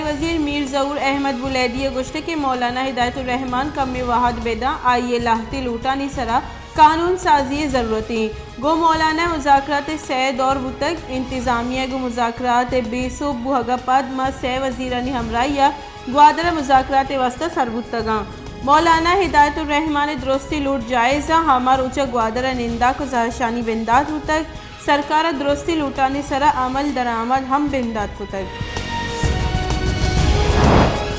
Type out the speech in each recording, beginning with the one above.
وزیر میر ظہور احمد بلیدی ءَ گوشتگ کہ مولانا ہدایت الرحمان کمے وہد بہ داں، آئی ءَ لہتے لوٹانی سرا قانون سازی ءِ ضرورت ایں۔ گوں مولانا ءَ مذاکرات ءِ سئے دور بوتگ، انتظامیہ ءَ گوں مذاکرات ءِ بے سوب بوہگ ءَ پد ما سئے وزیرانی ہمراہی ءَ گوادر ءَ مذاکرات ءِ واستہ سر بوتگ آں۔ مولانا ہدایت الرحمان ءِ درستیں لوٹ جائز آں، ہما روچ ءَ گوادر ءَ ننداک ءُ زہرشانی بندات بوتگ۔ سرکار ءَ درستیں لوٹانی سرا عمل درآمد ہم بندات کتگ۔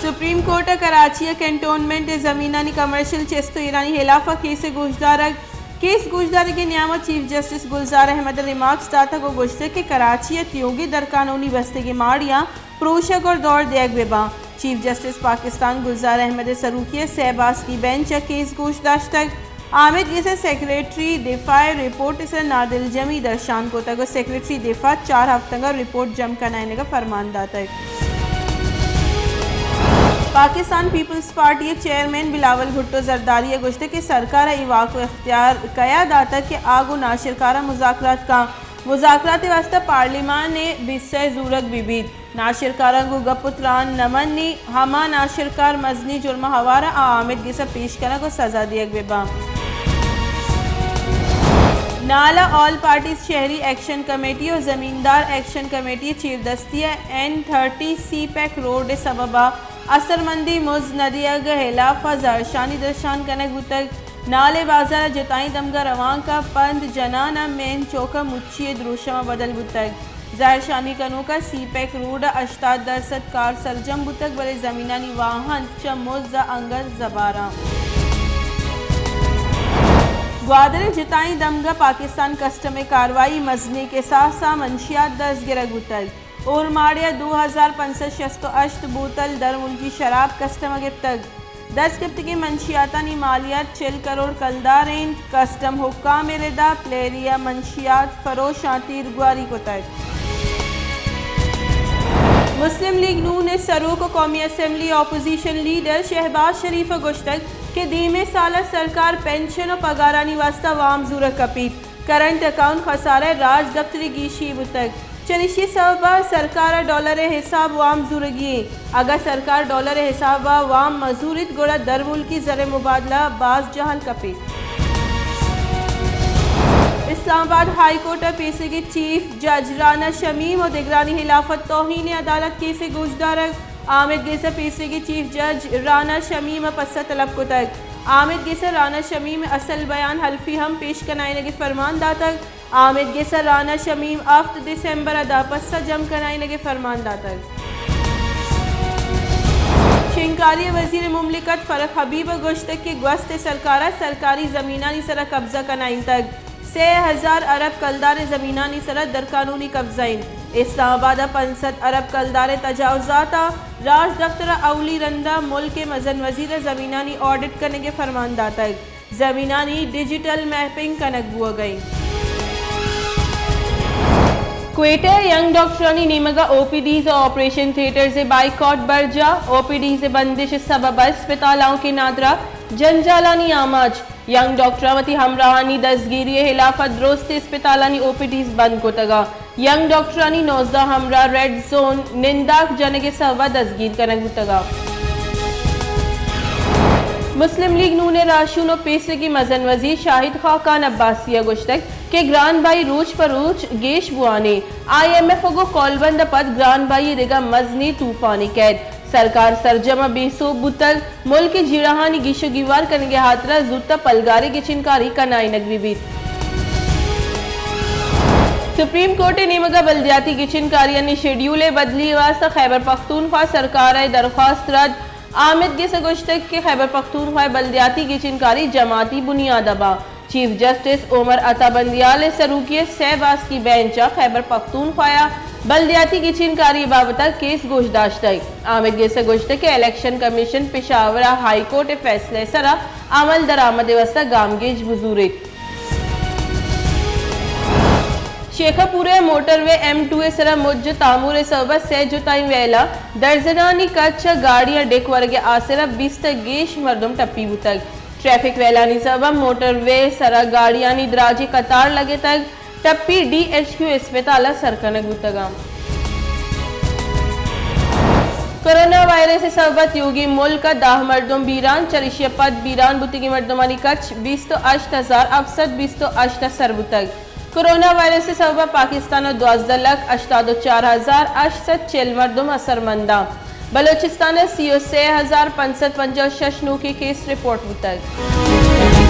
سپریم کورٹ ءَ کراچی ءِ کنٹونمنٹ ءِ زمینانی کمرشل چست ءُ ایرانی ہلاف ءَ کیس ءِ گوشدارگ، کیس گوشدارگ ءِ نیام ءَ چیف جسٹس گلزار احمد ءَ ریمارکس داتگ ءُ گوشتگ کہ کراچی ءِ تیوگیں درقانونی بستگیں ماڑیاں پروشگ ءُ دور دیگ بہ باں۔ چیف جسٹس پاکستان گلزار احمد ءِ سروکی ءِ سئے باسکی بینچ ءَ کیس گوش داشتگ۔ آمید گس ءِ سیکرٹری دفاع ءَ رپورٹ ءِ سرا نادلجمی درشان کتگ ءُ سیکرٹری دفاع چار ہفتگ ءَ رپورٹ جم کنائینگ ءِ فرمان داتگ۔ پاکستان پیپلز پارٹی ءِ چیئرمین بلاول بھٹو زرداری ءَ گوشتگ کہ سرکار ءَ اے واک ءُ اختیار کیا داتگ کہ آ گوں ناشرکاراں مذاکرات کاں، مذاکرات ءِ واستہ پارلیمان ءِ بہ سئے زورگ بہ بیت۔ ناشرکاراں گوں گپ ءُ تران نہ منی، ہما ناشرکار مزنیں جرم ءَ ہوار ءَ آ آمید گس ءَ پیش کنگ ءُ سزا دیگ بہ باں۔ نال ءَ آل پارٹیز شہری ایکشن کمیٹی ءُ زمیندار ایکشن کمیٹی ءِ چیردستی ءَ این تھرٹی سی پیک روڈ ءِ سبب ءَ اثرمندیں مزد نہ دیگ ءِ ہلاف ءَ زہرشانی درشان کنگ بوتگ۔ نال ءِ بازار ءَ جتائیں دمگ ءَ روانک ءَ پند جنان ءَ مین چوک ءَ مچی ءِ دروشم ءَ بدل بوتگ۔ زہرشانی کنوک ءَ سی پیک روڈ ءِ ہشتاد درسد کار سرجم بوتگ، بلے زمینانی واہند چہ مزد ءَ انگت زباراں۔ گوادر ءِ جتائیں دمگ ءَ پاکستان کسٹم ءِ کاروائی، مزنیں کساس ءَ منشیات دزگرگ بوتگ۔ اورماڑی ءَ دو ہزار پنچ سد شست ءُ ہشت بوتل درملکی شراب کسٹم ءَ گپتگ۔ دست گپتگیں منشیاتانی مالیات چل کروڑ کلدار اِنت۔ کسٹم حکام ءِ ردا پلیری ءِ منشیات فروشاں تیرگواری کتگ۔ مسلم لیگ نون ءِ سروک ءُ قومی اسمبلی اپوزیشن لیڈر شہباز شریف ءَ گوشتگ کہ دیمی سال ءَ سرکار پنشن ءُ پگارانی واستہ وام زورگ کپیت۔ کرنٹ اکاؤنٹ خسارہ ءِ راج دپتر ءِ گیشی بوتگ۔ چریشی ءِ سبب ءَ سرکار ءَ ڈالر ءِ حساب وام زورگی اِنت۔ اگاں سرکار ڈالر ءِ حساب ءَ وام مہ زوریت، گڑا درملکی زر ءِ مبادلہ باز جہل کپیت۔ اسلام آباد ہائی کورٹ ءِ پیسریگیں چیف جج رانا شمیم ءُ دگرانی ہلاف ءَ توہین عدالت کیسے گوشدارگ۔ آمید گس ءَ پیسریگیں چیف جج رانا شمیم ءَ پسہ طلب کتگ۔ آمید گس ءَ رانا شمیم ءِ اصل بیان حلفی ہم پیش کنائینگ ءِ فرمان داتگ۔ آمید گس ءَ رانا شمیم ہفت دسمبر ءَ داں پسہ جم کنائینگ ءِ فرمان داتگ۔ شنگکاری ءِ وزیر مملکت فرخ حبیب ءَ گوشتگ کہ گوست ءِ سرکار ءَ سرکاری زمینانی سر ءَ قبضہ کنائینتگ۔ سے ہزار ارب کلدار ءِ زمینانی سر ءَ درقانونی قبضہ اِنت۔ اسلام آباد ءَ پنچ سد ارب کلدار ءِ تجاوزات ءَ راج دپتر ءَ اولی رند ءَ ملک ءِ مزن وزیر ءَ زمینانی آڈٹ کنگ ءِ فرمان داتگ۔ زمینانی ڈیجیٹل میپنگ کنگ بوگ ءَ اِنت۔ کوئٹہ ءَ ینگ ڈاکٹرانی نیمگ ءَ او پی ڈیز ءُ آپریشن تھیٹرز ءِ بائیکاٹ برجاہ، او پی ڈیز ءِ بندش ءِ سبب ءَ اسپتال آؤکیں نادراہ، جنجالانی آماچ۔ ینگ ڈاکٹراں وتی ہمراہانی دزگیری ءِ ہلاف ءَ درستیں اسپتالانی او پی ڈیز بند کتگ ءُ ینگ ڈاکٹرانی نوزدہ ہمراہ ریڈ زون ننداک جنگ ءِ سبب ءَ دزگیر کنگ بوتگ ءَ۔ مسلم لیگ نون ءِ راہشون ءُ پیسریگیں مزن وزیر شاہد خاقان عباسی ءَ گوشتگ کہ گران بہائی روچ پہ روچ گیش بوان اِنت۔ آئی ایم ایف ءَ گوں کولبند ءَ پد گران بہائی ءِ دگہ مزنیں طوفانے کئیت۔ سرکار سرجم ءَ بے سوب بوتگ، ملک ءِ جیڑہانی گیش ءُ گیوار کنگ ءِ ہاترا زوت ءَ پلگاریں گچینکاری کنائینگ بہ بیت۔ سپریم کورٹ ءِ نیمگ ءَ بلدیاتی گچینکاریانی شیڈیول ءِ بدلی ءِ واستہ خیبر پختونخوا سرکار ءِ درخواست رد۔ آمید گس ءَ گوشتگ کہ خیبر پختونخوا ءِ بلدیاتی گچینکاری جماعتی بنیاد ءَ باں۔ چیف جسٹس عمر عطا بندیال ءِ سروکی ءِ سئے باسکی بینچ ءَ خیبر پختونخوا ءِ بلدیاتی گچینکاری ءِ بابت ءَ کیس گوش داشتگ۔ آمید گس ءَ گوشتگ کہ الیکشن کمیشن پشاور ءَ ہائی کورٹ ءِ فیصلہ ءِ سرا عمل درآمد ءِ واستہ گامگیج بزوریت۔ شیخ پور ءِ موٹر وے ایم ٹو ءِ سرا مج ءُ تامور ءِ سبب ءَ سئے جتائیں ویلاں درزنانی کچ ءَ گاڑیاں ڈیک ورگ ءِ آسر ءَ بیست ءَ گیش مردم ٹپی بوتگ۔ ٹریفک ویلانی سبب ءَ موٹر وے ءِ سرا گاڑیانی دراجیں قطار لگتگ، ٹپی ڈی ایچ کیو اسپتال ءَ سر کنگ بوتگ اَنت۔ کرونا وائرس ءِ سبب ءَ تیوگیں ملک ءَ دہ مردم بیران، چریشی ءَ پد بیران بوتگیں مردمانی کچ بیست ءُ ہشت ہزار ہفت سد بیست ءُ ہشت ءَ سر بوتگ۔ کرونا وائرس ءِ سبب ءَ پاکستان ءَ دوازدہ لکھ ہشتاد ءُ چار ہزار ہشت سد چل مردم اثرمنداں۔ بلوچستان ءَ سی ءُ سے ہزار پنچ سد پنجاہ ءُ شش نوکیں کیس رپورٹ بوتگ۔